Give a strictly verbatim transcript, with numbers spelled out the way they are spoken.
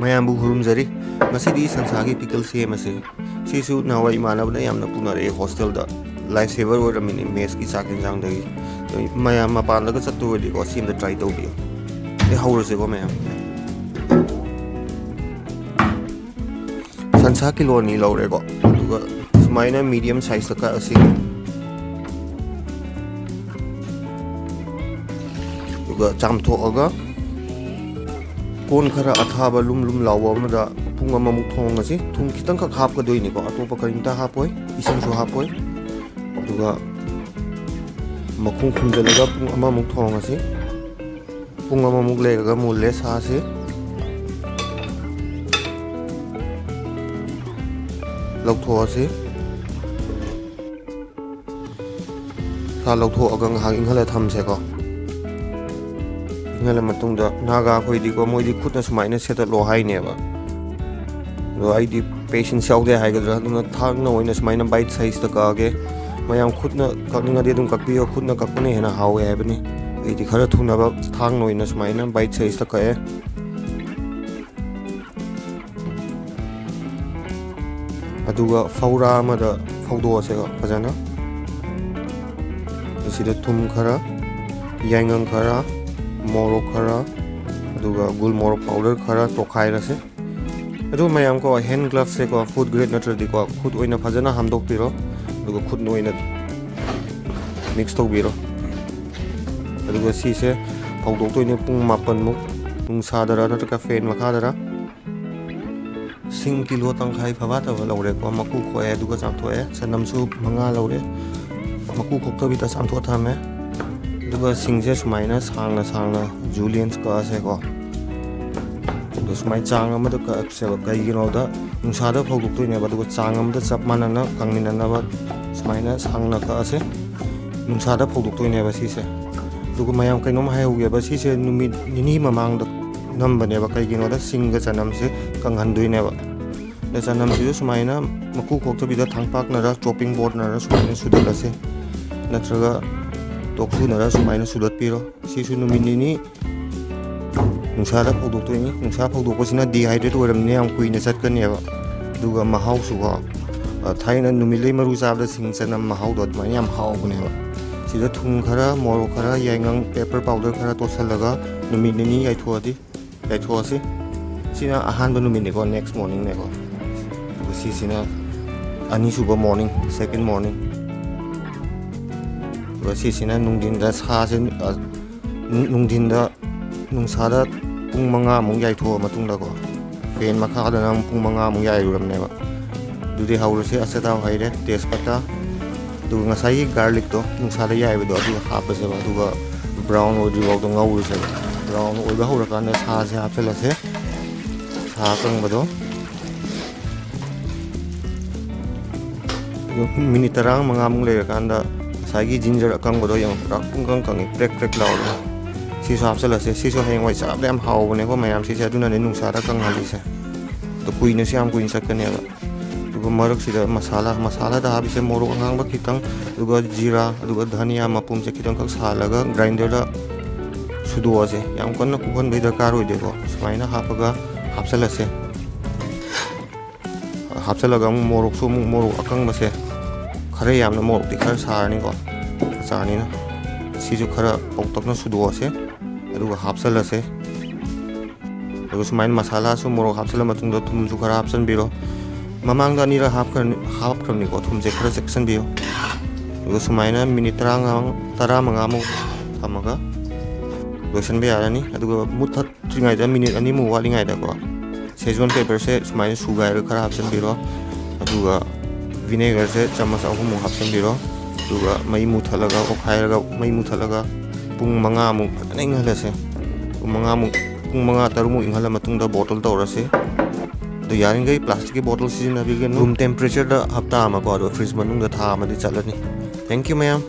ꯃꯌꯥꯝꯕꯨ ꯈꯨꯔꯨꯝꯖꯔꯤ꯫ ꯉꯁꯤꯗꯤ ꯁꯟꯁꯥꯒꯤ ꯄꯤꯀꯜ ꯁꯦꯝꯃꯁꯦ꯫ ꯁꯤꯁꯨ ꯅꯍꯥꯟꯋꯥꯏ ꯏꯃꯥꯟꯅꯕꯅ ꯌꯥꯝꯅ ꯄꯨꯅꯔꯛꯑꯦ ꯍꯣꯁꯇꯦꯜꯗ꯫ ꯂꯥꯏꯐ ꯁꯦꯚꯔ ꯑꯣꯏꯔꯝꯃꯤꯅꯦ ꯃꯦꯁꯀꯤ ꯆꯥꯛ ꯌꯦꯟꯁꯥꯡꯗꯒꯤ꯫ ꯃꯌꯥꯝ ꯃꯄꯥꯟꯗꯒ ꯆꯠꯇꯣꯏꯗꯤꯀꯣ ꯁꯤ ꯑꯝꯇ ꯇ꯭ꯔꯥꯏ ꯇꯧꯕꯤꯌꯨ꯫ ꯑꯩ ꯍꯧꯔꯁꯦꯀꯣ ꯃꯌꯥꯝ꯫ ꯁꯟꯁꯥ ꯀꯤꯂꯣ ꯑꯅꯤ ꯂꯧꯔꯦꯀꯣ꯫ ꯑꯗꯨꯒ ꯁꯨꯃꯥꯏꯅ ꯃꯤꯗꯤꯌꯝ ꯁꯥꯏꯖꯇ ꯀꯛꯑꯁꯤ꯫ ꯑꯗꯨꯒ ꯆꯥꯝꯊꯣꯛꯑꯒ ꯀꯣꯟ ꯈꯔ ꯑꯊꯥꯕ ꯂꯨꯝ ꯂꯨꯝ ꯂꯥꯎꯕ ꯑꯃꯗ ꯄꯨꯡ ꯑꯃꯃꯨꯛ ꯊꯣꯡꯉꯁꯤ꯫ ꯊꯨꯝ ꯈꯤꯇꯪꯈꯛ ꯍꯥꯞꯀꯗꯣꯏꯅꯤꯀꯣ, ꯑꯇꯣꯞꯄ ꯀꯔꯤꯝꯇ ꯍꯥꯞꯄꯣꯏ, ꯏꯁꯤꯡꯁꯨ ꯍꯥꯞꯄꯣꯏ꯫ ꯑꯗꯨꯒ ꯃꯈꯨꯝ ꯈꯨꯝꯖꯤꯜꯂꯒ ꯄꯨꯡ ꯑꯃꯃꯨꯛ ꯊꯣꯡꯉꯁꯤ꯫ ꯄꯨꯡ ꯑꯃꯃꯨꯛ ꯂꯩꯔꯒ ꯃꯨꯜꯂꯦ ꯁꯥꯁꯤ꯫ ꯂꯧꯊꯣꯛꯑꯁꯤ꯫ ꯁꯥ ꯂꯧꯊꯣꯛꯑꯒ ꯉꯥꯏꯍꯥꯛ ꯏꯪꯍꯜꯂ ꯊꯝꯁꯦꯀꯣ꯫ ꯏꯪꯍꯜꯂ ꯃꯇꯨꯡꯗ ꯅꯥꯒꯥ ꯑꯩꯈꯣꯏꯗꯤꯀꯣ, ꯃꯣꯏꯗꯤ ꯈꯨꯠꯅ ꯁꯨꯃꯥꯏꯅ ꯁꯦꯠꯇꯠꯂꯣ ꯍꯥꯏꯅꯦꯕ꯫ ꯑꯗꯣ ꯑꯩꯗꯤ ꯄꯦꯁꯦꯟꯁ ꯌꯥꯎꯗꯦ ꯍꯥꯏꯒꯗ꯭ꯔꯥ, ꯑꯗꯨꯅ ꯊꯥꯡꯅ ꯑꯣꯏꯅ ꯁꯨꯃꯥꯏꯅ ꯕꯥꯏꯠ ꯁꯥꯏꯖꯇ ꯀꯛꯑꯒꯦ꯫ ꯃꯌꯥꯝ ꯈꯨꯠꯅ ꯀꯛꯅꯤꯡꯉꯗꯤ ꯑꯗꯨꯝ ꯀꯛꯄꯤꯌꯣ, ꯈꯨꯠꯅ ꯀꯛꯄꯅ ꯍꯦꯟꯅ ꯍꯥꯎꯋꯦ ꯍꯥꯏꯕꯅꯤ꯫ ꯑꯩꯗꯤ ꯈꯔ ꯊꯨꯅꯕ ꯊꯥꯡꯅ ꯑꯣꯏꯅ ꯁꯨꯃꯥꯏꯅ ꯕꯥꯏꯠ ꯁꯥꯏꯖꯇ ꯀꯛꯑꯦ꯫ ꯑꯗꯨꯒ ꯐꯧꯔꯥ ꯑꯃꯗ ꯐꯧꯗꯣꯛꯑꯁꯦꯕ ꯐꯖꯅ꯫ ꯑꯁꯤꯗ ꯊꯨꯝ ꯈꯔ, ꯌꯥꯏꯉꯪ ꯈꯔ, ꯃꯣꯔꯣꯛ ꯈꯔ, ꯑꯗꯨꯒ ꯒꯨꯜ ꯃꯣꯔꯣꯛ ꯄꯥꯎꯗꯔ ꯈꯔ ꯇꯣꯈꯥꯏꯔꯁꯦ꯫ ꯑꯗꯨ ꯃꯌꯥꯝ ꯀꯣ, ꯍꯦꯟ ꯒ꯭ꯂꯞꯁꯁꯦꯀꯣ, ꯐꯨꯗ ꯒ꯭ꯔꯦꯗ ꯅꯠꯇ꯭ꯔꯗꯤꯀꯣ, ꯈꯨꯠ ꯑꯣꯏꯅ ꯐꯖꯅ ꯍꯥꯝꯗꯣꯛꯄꯤꯔꯣ, ꯑꯗꯨꯒ ꯈꯨꯠꯅ ꯑꯣꯏꯅ ꯃꯤꯛꯁ ꯇꯧꯕꯤꯔꯣ꯫ ꯑꯗꯨꯒ ꯁꯤꯁꯦ ꯐꯧꯗꯣꯛꯇꯣꯏꯅꯦ ꯄꯨꯡ ꯃꯥꯄꯟꯃꯨꯛ, ꯅꯨꯡꯁꯥꯗꯔ ꯅꯠꯇ꯭ꯔꯒ ꯐꯦꯟ ꯃꯈꯥꯗꯔ꯫ ꯁꯤꯡ ꯀꯤꯂꯣ ꯇꯪꯈꯥꯏ ꯐꯕꯥꯠꯇꯕ ꯂꯧꯔꯦꯀꯣ, ꯃꯀꯨ ꯈꯣꯛꯑꯦ ꯑꯗꯨꯒ ꯆꯥꯝꯊꯣꯛꯑꯦ꯫ ꯆꯅꯝꯁꯨ ꯃꯉꯥ ꯂꯧꯔꯦ, ꯃꯀꯨ ꯈꯣꯛꯇꯕꯤꯗ ꯆꯥꯝꯊꯣꯛꯑ ꯊꯝꯃꯦ꯫ ꯑꯗꯨꯒ ꯁꯤꯡꯁꯦ ꯁꯨꯃꯥꯏꯅ ꯁꯥꯡꯅ ꯁꯥꯡꯅ ꯖꯨꯂꯤꯌꯟꯁ ꯀꯛꯑꯁꯦꯀꯣ꯫ ꯑꯗꯣ ꯁꯨꯃꯥꯏꯅ ꯆꯥꯡ ꯑꯃꯗ ꯀꯛꯁꯦꯕ, ꯀꯩꯒꯤꯅꯣꯗ ꯅꯨꯡꯁꯥꯗ ꯐꯧꯗꯣꯛꯇꯣꯏꯅꯦꯕ, ꯑꯗꯨꯒ ꯆꯥꯡ ꯑꯃꯗ ꯆꯞ ꯃꯥꯟꯅꯅ ꯀꯪꯃꯤꯟꯅꯅꯕ ꯁꯨꯃꯥꯏꯅ ꯁꯥꯡꯅ ꯀꯛꯑꯁꯦ꯫ ꯅꯨꯡꯁꯥꯗ ꯐꯧꯗꯣꯛꯇꯣꯏꯅꯦꯕ ꯁꯤꯁꯦ꯫ ꯑꯗꯨꯒ ꯃꯌꯥꯝ ꯀꯩꯅꯣꯝ ꯍꯥꯏꯍꯧꯒꯦꯕ, ꯁꯤꯁꯦ ꯅꯨꯃꯤꯠ ꯅꯤꯅꯤ ꯃꯃꯥꯡꯗ ꯅꯝꯕꯅꯦꯕ, ꯀꯩꯒꯤꯅꯣꯗ ꯁꯤꯡꯒ ꯆꯅꯝꯁꯦ ꯀꯪꯍꯟꯗꯣꯏꯅꯦꯕ꯫ ꯑꯗ ꯆꯅꯝꯁꯤꯁꯨ ꯁꯨꯃꯥꯏꯅ ꯃꯀꯨ ꯈꯣꯛꯇꯕꯤꯗ ꯊꯥꯡꯄꯥꯛꯅꯔ ꯆꯣꯞꯄꯤꯡ ꯕꯣꯔꯗꯅꯔ ꯁꯨꯃꯥꯏꯅ ꯁꯨꯗꯠꯂꯁꯦ, ꯅꯠꯇ꯭ꯔꯒ ꯇꯣꯛꯁꯨꯅꯔ ꯁꯨꯃꯥꯏꯅ ꯁꯨꯗꯠꯄꯤꯔꯣ꯫ ꯁꯤꯁꯨ ꯅꯨꯃꯤꯠ ꯅꯤꯅꯤ ꯅꯨꯡꯁꯥꯗ ꯐꯧꯗꯣꯛꯇꯣꯏꯅꯤ꯫ ꯅꯨꯡꯁꯥ ꯐꯧꯗꯣꯛꯄꯁꯤꯅ dehydrate ꯑꯣꯏꯔꯕꯅꯤꯅ ꯌꯥꯝ ꯀꯨꯏꯅ ꯆꯠꯀꯅꯦꯕ꯫ ꯑꯗꯨꯒ ꯃꯍꯥꯎꯁꯨꯀꯣ, ꯑ, ꯊꯥꯏꯅ ꯅꯨꯃꯤꯠꯂꯩ ꯃꯔꯨ ꯆꯥꯕꯗ ꯁꯤꯡ ꯆꯅꯝ ꯃꯍꯥꯎꯗꯣ ꯑꯗꯨꯃꯥꯏꯅ ꯌꯥꯝ ꯍꯥꯎꯕꯅꯦꯕ꯫ ꯁꯤꯗ ꯊꯨꯝ ꯈꯔ, ꯃꯣꯔꯣꯛ ꯈꯔ, ꯌꯥꯏꯉꯪ, pepper powder ꯈꯔ ꯇꯣꯠꯁꯤꯜꯂꯒ ꯅꯨꯃꯤꯠ ꯅꯤꯅꯤ ꯌꯥꯏꯊꯣꯛꯑꯗꯤ, ꯌꯥꯏꯊꯣꯛꯑꯁꯤ꯫ ꯁꯤꯅ ꯑꯍꯥꯟꯕ ꯅꯨꯃꯤꯠꯅꯤꯀꯣ, next morningꯅꯦꯀꯣ꯫ ꯑꯗꯨꯒ ꯁꯤꯁꯤꯅ ꯑꯅꯤꯁꯨꯕ morning, second morning꯫ ꯑꯗꯨꯒ ꯁꯤꯁꯤꯅ ꯅꯨꯡꯊꯤꯟꯗ ꯁꯥꯁꯦ, ꯑ, ꯅꯨꯡ-, ꯅꯨꯡꯊꯤꯟꯗ ꯅꯨꯡꯁꯥꯗ ꯄꯨꯡ ꯃꯉꯥꯃꯨꯛ ꯌꯥꯏꯊꯣꯛꯑ ꯃꯇꯨꯡꯗꯀꯣ, fan ꯃꯈꯥꯗꯅ ꯑꯃꯨꯛ ꯄꯨꯡ ꯃꯉꯥꯃꯨꯛ ꯌꯥꯏꯔꯨꯔꯕꯅꯦꯕ꯫ ꯑꯗꯨꯗꯤ ꯍꯧꯔꯁꯦ꯫ ꯑꯆꯊꯥꯎ ꯍꯩꯔꯦ, ꯇꯦꯖꯄꯇꯥ, ꯑꯗꯨꯒ ꯉꯁꯥꯏꯒꯤ garlicꯇꯣ ꯅꯨꯡꯁꯥꯗ ꯌꯥꯏꯕꯗꯣ ꯑꯗꯨ ꯍꯥꯞꯄꯁꯦꯕ, ꯑꯗꯨꯒ brown ꯑꯣꯏꯗ꯭ꯔꯤꯐꯥꯎꯗ ꯉꯧꯔꯁꯦꯕ꯫ Brown ꯑꯣꯏꯕ ꯍꯧꯔꯀꯥꯟꯗ ꯁꯥꯁꯦ ꯍꯥꯞꯆꯤꯜꯂꯁꯦ, ꯁꯥ ꯑꯀꯪꯕꯗꯣ꯫ ꯑꯗꯨ ꯃꯤꯅꯤꯠ ꯇꯔꯥꯃꯉꯥꯃꯨꯛ ꯂꯩꯔꯀꯥꯟꯗ ꯉꯁꯥꯏꯒꯤ ginger ꯑꯀꯪꯕꯗꯣ ꯌꯦꯡꯉꯣ, ꯄꯨꯔꯥ ꯄꯨꯡꯀꯪ ꯀꯪꯉꯤ, ꯄ꯭ꯔꯦꯛ ꯄ꯭ꯔꯦꯛ ꯂꯥꯎꯔꯦ꯫ ꯁꯤꯁꯨ ꯍꯥꯞꯆꯤꯜꯂꯁꯦ꯫ ꯁꯤꯁꯨ ꯍꯌꯦꯡꯋꯥꯏ ꯆꯥꯕꯗ ꯌꯥꯝ ꯍꯥꯎꯕꯅꯦꯀꯣ ꯃꯌꯥꯝ ꯁꯤꯁꯦ, ꯑꯗꯨꯅꯅꯦ ꯅꯨꯡꯁꯥꯗ ꯀꯪꯍꯜꯂꯤꯁꯦ꯫ ꯑꯗꯣ ꯀꯨꯏꯅꯁꯨ ꯌꯥꯝ ꯀꯨꯏꯅ ꯆꯠꯀꯅꯦꯕ꯫ ꯑꯗꯨꯒ ꯃꯔꯛꯁꯤꯗ ꯃꯁꯥꯂꯥ, ꯃꯁꯥꯂꯥꯗ ꯍꯥꯞꯄꯤꯁꯦ ꯃꯣꯔꯣꯛ ꯑꯉꯥꯡꯕ ꯈꯤꯇꯪ, ꯑꯗꯨꯒ ꯖꯤꯔꯥ, ꯑꯗꯨꯒ ꯙꯅꯤꯌꯥ ꯃꯄꯨꯝꯁꯦ ꯈꯤꯇꯪꯈꯛ ꯁꯥꯍꯜꯂꯒ grinderꯗ ꯁꯨꯗꯣꯛꯑꯁꯦ꯫ ꯌꯥꯝ ꯀꯟꯅ ꯀꯨꯞꯍꯟꯕꯒꯤ ꯗꯔꯀꯥꯔ ꯑꯣꯏꯗꯦꯀꯣ꯫ ꯁꯨꯃꯥꯏꯅ ꯍꯥꯞꯄꯒ ꯍꯥꯞꯆꯤꯜꯂꯁꯦ꯫ ꯍꯥꯞꯆꯤꯜꯂꯒ ꯑꯃꯨꯛ ꯃꯣꯔꯣꯛꯁꯨ, ꯑꯃꯨꯛ ꯃꯣꯔꯣꯛ ꯑꯀꯪꯕꯁꯦ ꯈꯔ ꯌꯥꯝꯅ, ꯃꯣꯔꯣꯛꯇꯤ ꯈꯔ ꯁꯥꯔꯅꯤꯀꯣ, ꯑꯆꯥꯔꯅꯤꯅ꯫ ꯁꯤꯁꯨ ꯈꯔ ꯄꯧꯇꯛꯅ ꯁꯨꯗꯣꯛꯑꯁꯦ, ꯑꯗꯨꯒ ꯍꯥꯞꯆꯤꯜꯂꯁꯦ꯫ ꯑꯗꯨꯒ ꯁꯨꯃꯥꯏꯅ ꯃꯁꯥꯂꯥꯁꯨ, ꯃꯣꯔꯣꯛ ꯍꯥꯞꯆꯤꯜꯂ ꯃꯇꯨꯡꯗ ꯊꯨꯝꯁꯨ ꯈꯔ ꯍꯥꯞꯆꯤꯟꯕꯤꯔꯣ꯫ ꯃꯃꯥꯡꯗ ꯑꯅꯤꯔꯛ ꯍꯥꯞꯈ꯭ꯔꯅꯤ-, ꯍꯥꯞꯈ꯭ꯔꯕꯅꯤꯀꯣ, ꯊꯨꯝꯁꯦ ꯈꯔ ꯆꯦꯛꯁꯤꯟꯕꯤꯌꯨ꯫ ꯑꯗꯨꯒ ꯁꯨꯃꯥꯏꯅ ꯃꯤꯅꯤꯠ ꯇꯔꯥꯃꯉꯥ, ꯇꯔꯥꯃꯉꯥꯃꯨꯛ ꯊꯝꯃꯒ ꯂꯣꯏꯁꯤꯟꯕ ꯌꯥꯔꯅꯤ꯫ ꯑꯗꯨꯒ ꯃꯨꯠꯊꯠꯇ꯭ꯔꯤꯉꯩꯗ, ꯃꯤꯅꯤꯠ ꯑꯅꯤꯃꯨꯛ ꯋꯥꯠꯂꯤꯉꯩꯗꯀꯣ, Szechuan pepperꯁꯦ ꯁꯨꯃꯥꯏꯅ ꯁꯨꯒꯥꯏꯔꯒ ꯈꯔ ꯍꯥꯞꯆꯤꯟꯕꯤꯔꯣ꯫ ꯑꯗꯨꯒ vinegarꯁꯦ ꯆꯥꯃꯁ ꯑꯍꯨꯝꯃꯨꯛ ꯍꯥꯞꯆꯤꯟꯕꯤꯔꯣ꯫ ꯑꯗꯨꯒ ꯃꯩ ꯃꯨꯊꯠꯂꯒ, ꯑꯣꯠꯈꯥꯏꯔꯒ, ꯃꯩ ꯃꯨꯊꯠꯂꯒ ꯄꯨꯡ ꯃꯉꯥꯃꯨꯛ ꯐꯖꯅ ꯏꯪꯍꯜꯂꯁꯦ꯫ ꯄꯨꯡ ꯃꯉꯥꯃꯨꯛ, ꯄꯨꯡ ꯃꯉꯥ, ꯇꯔꯨꯛꯃꯨꯛ ꯏꯪꯍꯜꯂ ꯃꯇꯨꯡꯗ bottle ꯇꯧꯔꯁꯦ꯫ ꯑꯗꯣ ꯌꯥꯔꯤꯈꯩ plasticꯀꯤ bottle ꯁꯤꯖꯤꯟꯅꯕꯤꯒꯅꯨ꯫ Room temperatureꯗ ꯍꯞꯇꯥ ꯑꯃꯀꯣ, ꯑꯗꯣ fridge ꯃꯅꯨꯡꯗ ꯊꯥ ꯑꯃꯗꯤ ꯆꯠꯂꯅꯤ꯫ Thank you ꯃꯌꯥꯝ꯫